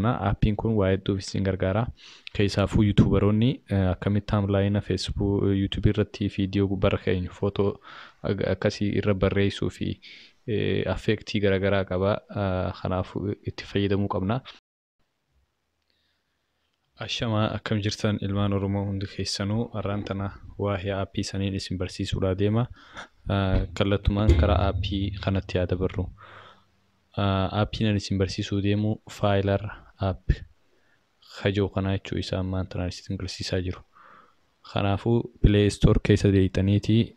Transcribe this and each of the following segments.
Aappiin kun waa hedduuf isin gargaara. Keessaafuu yuutuubaroonni akkamitti timeline Facebook yuutuubii irratti viidiyoo gubbaarra keenyu footoo akkasii irra barreessuu fi affeektii garaagaraa qaba. Kanaafuu itti fayyadamuu qabna. Ashamaa, akkam jirtan ilmaan Oromoo hundi keessanuu? Har'aan tana waa'ee aappii saniin isin barsiisuudhaa deema. Kallattumaan karaa aappii kanatti haa dabarru. Aappiin ani isin barsiisuu deemu Filer app kajoo kanaa jechuu isaa ammaan tanaan isin agarsiisaa jiru. Kanaafuu Play Store keessa deeytaniitii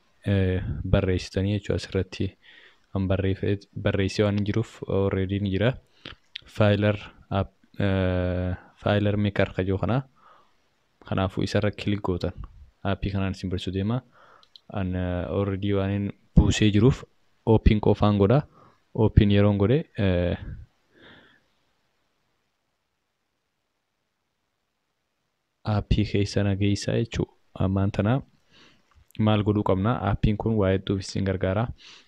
barreessitanii jechuu. Asirratti an barreessee waan hin jiruuf already ni jira. Filer app, Filer Maker kajoo kanaa. Kanaafuu isarra click gootan. Aappii kanaan isin barsiisuu deema. An already waan hin buusee jiruuf open qofaan godha. Open yeroon godhe aappii keessa na geessaa jechuudha. Ammaan tana maal godhuu qabna? Aappiin kun waa hedduuf isin gargaara.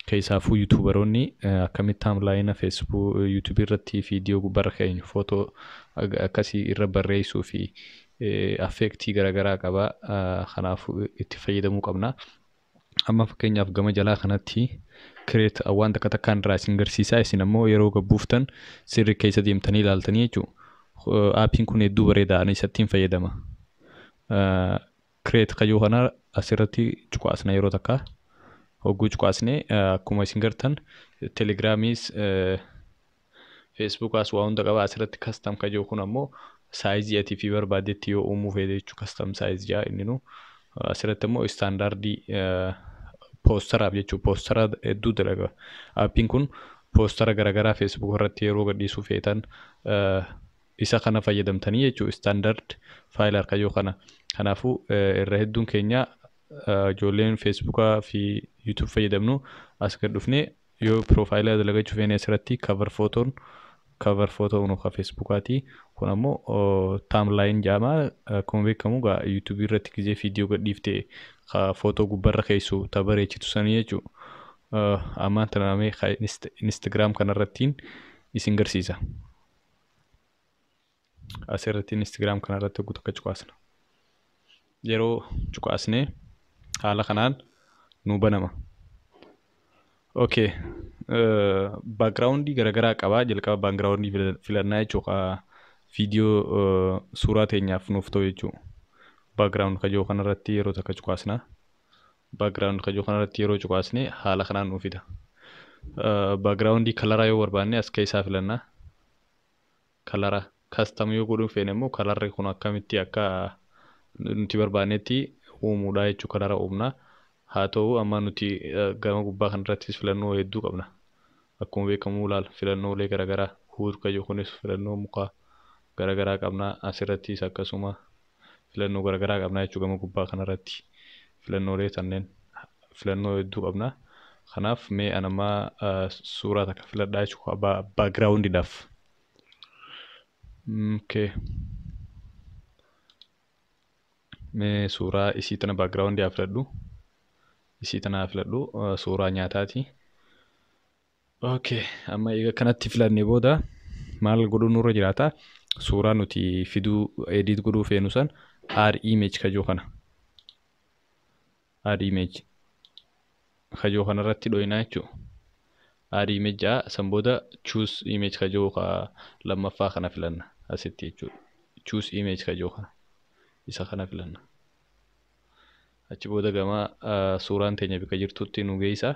Keessaafuu yuutuubaroonni akkamitti timeline Facebook yuutuubii irratti viidiyoo gubbaarra keenyu footoo akkasii irra barreessuu fi affeektii garaagaraa qaba. Kanaafuu itti fayyadamuu qabna. Amma fakkeenyaaf gama jalaa kanatti create waan takka takkaan irraa isin garsiisaa, isin ammoo yeroo gabbuuftan sirri keessa deemtanii ilaaltanii jechuudha. Aappiin kun hedduu bareeda, ani isattiin fayyadama. Create kajoo kana asirratti cuqaasna yeroo takka. Hogguu cuqaasne akkuma isin gartan telegiraamiis feesbuukaas waa hunda qaba. Asirratti custom kajoo kun ammoo saayizii ati fi barbaaddetti yoo uumuu feete jechuudha, custom size jaa inni nu. Asirratti immoo istaandaardii poostaraaf jechuudha. Poostara hedduu dalaga. Aappiin kun poostara garaagaraa feesbuuk irratti yeroo gadhiisuu feetan isa kana fayyadamtanii jechuudha. Standard filer kajoo kana. Kanaafuu irra hedduun keenya ijoolleen feesbuukaa fi yuutuub fayyadamnu as gad dhufnee yoo piroofaayilaa dalagachuu feene asirratti cover footoon, cover footoo kun ka feesbuukaati. Kun ammoo timeline jedhama. Akkuma beekamu gaa yuutuubii irratti gizee viidiyoo gadhiifte ka footoo gubbarra keessu ta bareechitu sanii jechuudha. Ammaan tana mee Instagram kanarrattiin isin garsiisa. Asirratti Instagram kanarratti hogguu takka cuqaasna. Yeroo cuqaasnee haala kanaan nu banama. Okay. Baakgiraawundii garaagaraa qaba. Jalqaba baakgiraawundii filannaa jechuudha. Viidiyoo suuraa teenyaaf nuuf ta'u jechuudha. Background kajoo kanarratti yeroo takka cuqaasna. Background kajoo kanarratti yeroo cuqaasne haala kanaan nu fida. Baakgiraawundii kalaraa yoo barbaanne as keessaa filanna. Kalara custom yoo godhuu feene immoo kalarri kun akkamitti akka nuti barbaannetti uumuudha jechuudha, kalara uumna. Haa ta'u, amma nuti gama gubbaa kanarrattis filannoo hedduu qabna. Akkuma beekamu ilaal filannoolee garaagaraa huur kajoo kunis filannoo mukaa garaagaraa qabna. Asirrattis akkasuma filannoo garaagaraa qabna jechuudha. Gama gubbaa kanarratti filannoolee kanneen filannoo hedduu qabna. Kanaaf mee an amma suuraa takka filadhaa jechuudha baakgiraawundiidhaaf. Okay. Mee suuraa isii tana baakgiraawundii haa filadhu. Isii tana haa filadhu, suuraa nyaataati. Okay, amma egaa kanatti filannee booda maal godhuu nurra jiraata? Suuraa nuti fiduu edit godhuu feenu san add image kajoo kana. Add image kajoo kanarratti dho'inaa jechuudha. Add image jaa, san booda choose image kajoo lammaffaa kana filanna asitti jechuudha. Choose image kajoo kana isa kana filanna. Achi booda gama suuraan teenya bika jirtutti nu geessa.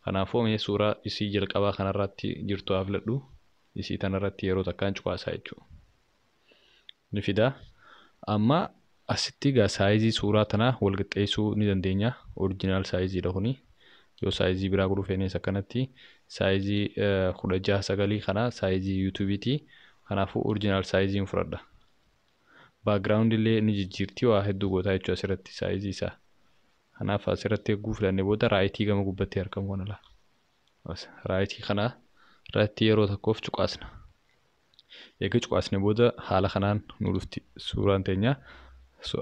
Kanaafuu mee suuraa isii jalqabaa kanarratti jirtu haa filadhu. Isii tanarratti yeroo takkaan cuqaasaa jechuudha. Ni fida. Amma asitti egaa saayizii suuraa tanaa wal qixxeessuu ni dandeenya. Original saayiziidha kuni. Yoo saayizii biraa godhuu feenes akkanatti saayizii 16:9 kana saayizii yuutuubiiti. Kanaafuu original saayiziin fudhadha. Baakgiraawundi illee ni jijjiirti, waa hedduu gootaa jechuudha asirratti saayizii isaa. Kanaaf asirratti eeguu filannee booda raayitii gama gubbatti argamu kana laa. Raayitii kana irratti yeroo tokkoof cuqaasna. Eega cuqaasne booda haala kanaan nu dhufti suuraan teenya.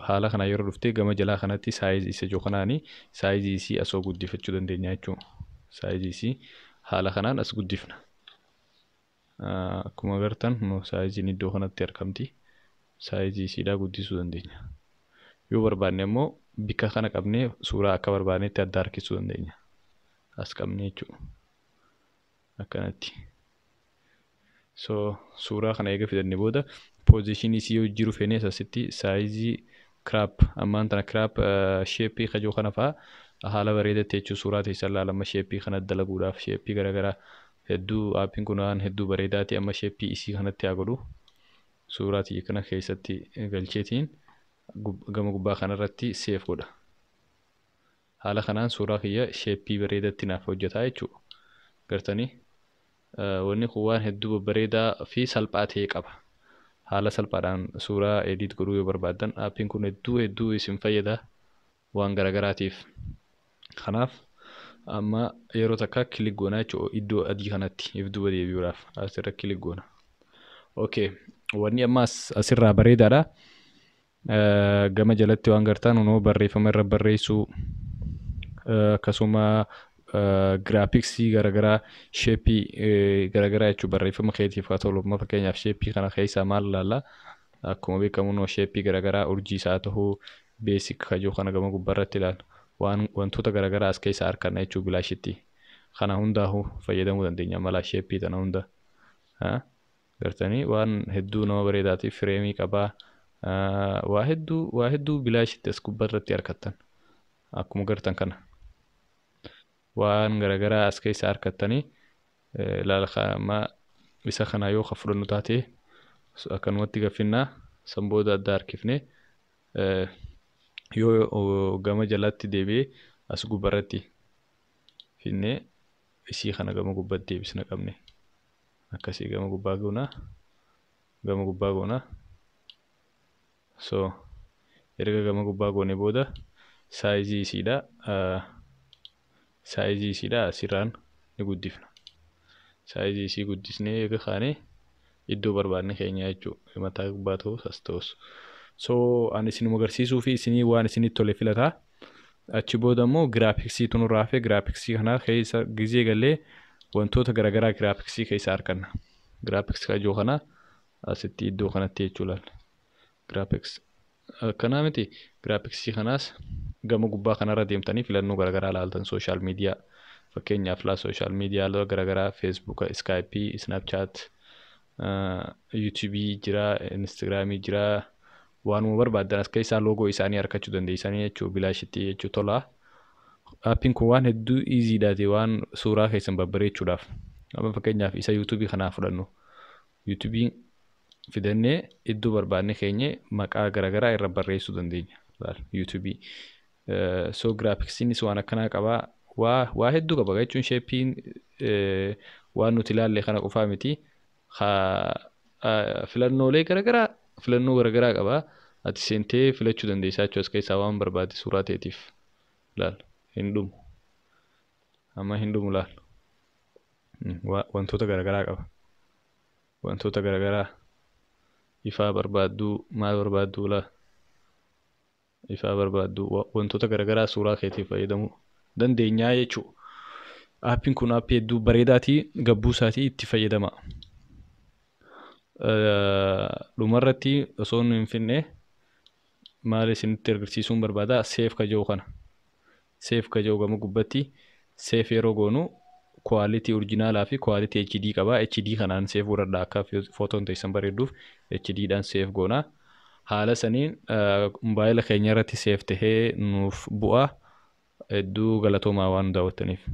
Haala kanaan yeroo dhufte gama jalaa kanatti saayizii isa ijoo kanaani saayizii isii asoo guddifachuu dandeenya jechuudha. Saayizii isii haala kanaan as guddifna. Akkuma agartan saayiziin iddoo kanatti argamti. Saayizii isiidhaa guddisuu dandeenya. Yoo barbaanne immoo bikka kana qabnee suuraa akka barbaannetti adda harkisuu dandeenya. As qabnee jechuudha. Akkanatti. So suuraa kana eega fidanne booda position isii yoo jiru feenee asitti saayizii crop ammaan tana crop shape kajoo kana fa'aa haala bareedaatti jechuun suuraa teessan ilaalama shape kana dalaguudhaaf shape garaagaraa hedduu aappiin kun waan hedduu bareedaati amma shape isii kanatti haa godhu. Suuraa tiyya kana keessatti galcheetiin gama gubbaa kanarratti save godha. Haala kanaan suuraa kiyya shape bareedatti naaf hojjetaa jechuudha. Gartanii wanni kun waan hedduu babbareedaa fi salphaa ta'e qaba. Haala salphaadhaan suuraa edit godhuu yoo barbaaddan aappiin kun hedduu hedduu isin fayyada waan garaagaraatiif. Kanaaf amma yeroo takka click goona jechuudha iddoo adii kanatti if duuba deebi'uudhaaf asirra click goona. Okay, wanni ammas asirraa bareedaadha. Gama jalatti waan gartaan unoo barreeffama irra barreessuu, akkasuma graphics garaagaraa, shape garaagaraa jechuun barreeffama keetiif haa tolu. Amma fakkeenyaaf shape kana keessaa maal ilaalla? Akkuma beekamu unoo shape garaagaraa urjii isaa ta'uu basic kajoo kana gama gubbaarratti ilaalla. Waan wantoota garaagaraa as keessaa arganna jechuu bilaashitti. Kana hundaa'uu fayyadamuu dandeenya mala shape tana hunda. Gartanii waan hedduu nama bareedaatiif frame qabaa. Waa hedduu bilaashitti as gubbaarratti argattan. Akkuma gartan kana. Waan garaagaraa as keessaa argattanii ilaala. Amma isa kana yoo ka fudhannu taate akkanumatti gaffinnaa san booda adda harkifnee yoo gama jalatti deebi'ee as gubbaarratti finnee isii kana gama gubbaatti deebisna qabne. Akkasii gama gubbaa goona. Gama gubbaa goona. So erga gama gubbaa goone booda saayizii isiidha. Saayizii isiidha asirraan ni guddifna. Saayizii isii guddisnee eega kaanee iddoo barbaadne keenya jechuudha. Mataa gubbaa ta'us as ta'us. So ani isinuma agarsiisuu fi isinii waan isinitti tole filataa. Achi booda immoo graphics nurraa hafe. Graphics kana keessa gizee galee wantoota garaagaraa graphics keessa arganna. Graphics kajoo kana asitti iddoo kanatti jechuu laalla. Graphics akkanaa miti, graphics kanaas gama gubbaa kanarra deemtanii filannoo garaagaraa ilaaltan. Social media fakkeenyaaf laa, social media garaagaraa Feesbuuka, Iskaayipii, Snapchat, Yuutuubii jira, Instagiraamii jira, waanuma barbaaddan as keessaa loogoo isaanii argachuu dandeessanii jechuu bilaashitti jechuu tola. Aappiin kun waan hedduu easy dhaati waan suuraa keessan babbareechuudhaaf. Amma fakkeenyaaf isa Yuutuubii kanaa fudhannu. Yuutuubii fidannee iddoo barbaadne keenye maqaa garaagaraa irra barreessuu dandeenya. Yuutuubii. So graphicsiinis waan akkanaa qabaa. Waa hedduu qaba jechuun shapeiin waan nuti ilaalle kana qofaa miti. Filannoolee garaagaraa, filannoo garaagaraa qaba. Ati seentee filachuu dandeessaa jechuudha as keessaa waan barbaadde suuraa ta'eetiif. Laal, hin dhumu. Amma hin dhumu, laal. Wantoota garaagaraa qaba. Wantoota garaagaraa ifaa barbaadduu, maal barbaadduu laa. Ifaa barbaadduu, wantoota garaagaraa suuraa keetiif fayyadamuu dandeenyaa jechuudha. Aappiin kun aappii hedduu bareedaatii gabbuu isaatii itti fayyadama. Dhumarratti osoo hin finne maal isinitti agarsiisuun barbaada? Save kajoo kana. Save kajoo gama gubbatti save yeroo goonu quality original fi quality HD qaba. HD kanaan save godhadha, akka footoon teessan bareedduuf HD dhaan save goona. Haala saniin mobaayila keenya irratti save tahee nuuf bu'a. Hedduu galatoomaa waan daawwattaniif.